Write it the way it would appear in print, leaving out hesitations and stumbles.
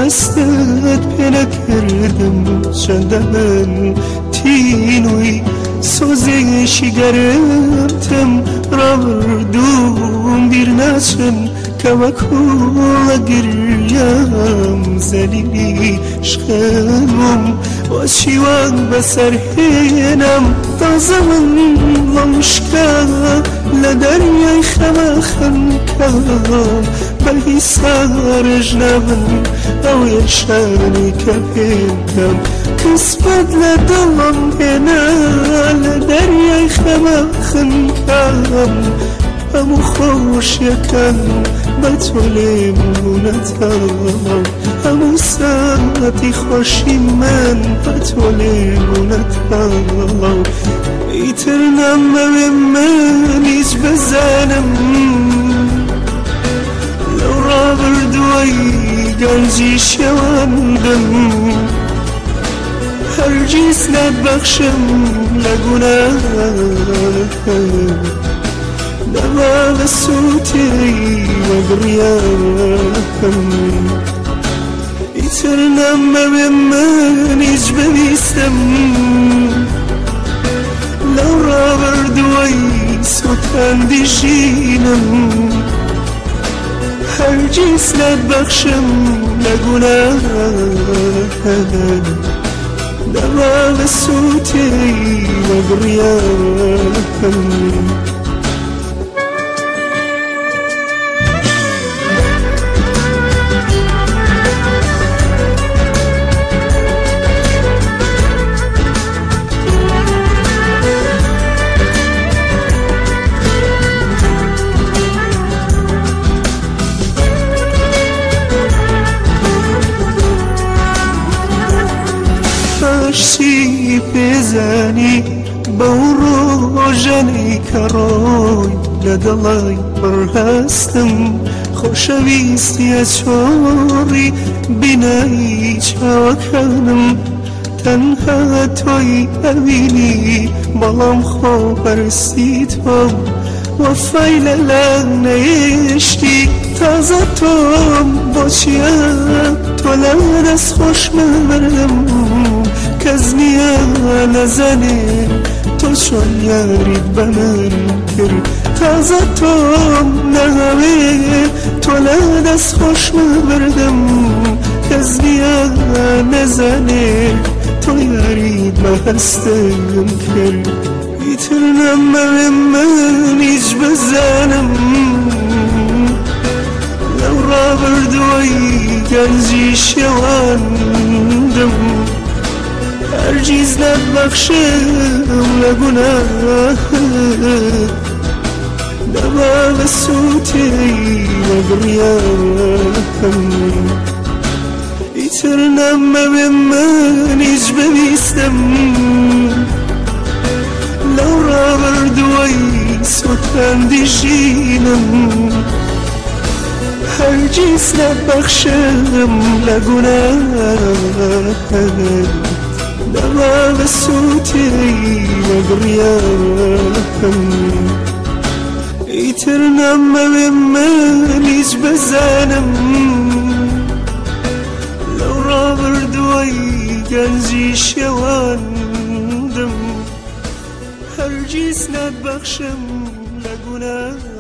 هەستت پێ نەکردم چەندە من تینووی سۆزێکی گەرمتم ڕابردووم بیر ناچن کە وەکوڵە گریام زەلیلی شخەنم بۆچی وان بەسەر هێنام تازە من دڵم شکا لە دەریای خەمە خنکام بە هیچ سارێژ نابن ئەو ێشانەی کە پێم قسمەت لە دڵم هێنا لە دەریای خەمە خنکام هەموو خۆشیەکان بە تۆ لێم بوونەتەوە هەموو ساتی خۆشی من بە تۆ لێم بوونەتەوە ئیتر نامەوێ من هیچ بزانم لەو ڕابردووەی گەنجی شێواندم هەرگیز ناتبەخشم لە گوناه دەما بە سووتێ وەگڕیام ئیتر نامەوێ من هیچ ببیستم لەو ڕابردووەی سووتاندی ژینم هەرگیز ناتبەخشم لە گوناه دەما بە سووتێ وەگڕیام. پاشی پێزانی بەو ڕۆژانەی کە ڕۆی لە دڵای پڕهەستم خۆشەویستیە چۆڕی بینایی چاوەکانم تەنها تۆی ئەوینی بەڵام خۆپەرستی تۆ وەفای لەلا نەیشتی تازە تۆم بۆچیە تۆ لە دەست خۆش مردم کەس نییە نەزانێ تۆ چۆن یاریت بە من کرد تازە تۆم ناوێ تۆ لە دەست خۆش مردم کەس نییە نەزانێ تۆ یاریت بە هەستم کرد ئیتر نامەوێ من هیچ بزانم لەو ڕابردووەی گەنجی شێواندم هەرگیز ناتبەخشم لە گوناه دەما بە سووتێ وەگڕیام ئیتر نامەوێ من هیچ ببیستم لەو ڕابردووەی سووتاندی ژینم هەرگیز ناتبەخشم لە گوناه دەما بە سووتێ وەگڕیام ئیتر نامەوێ من هیچ بزانم لەو ڕابردووەی گەنجی شێواندم هەرگیز ناتبەخشم لە گوناه.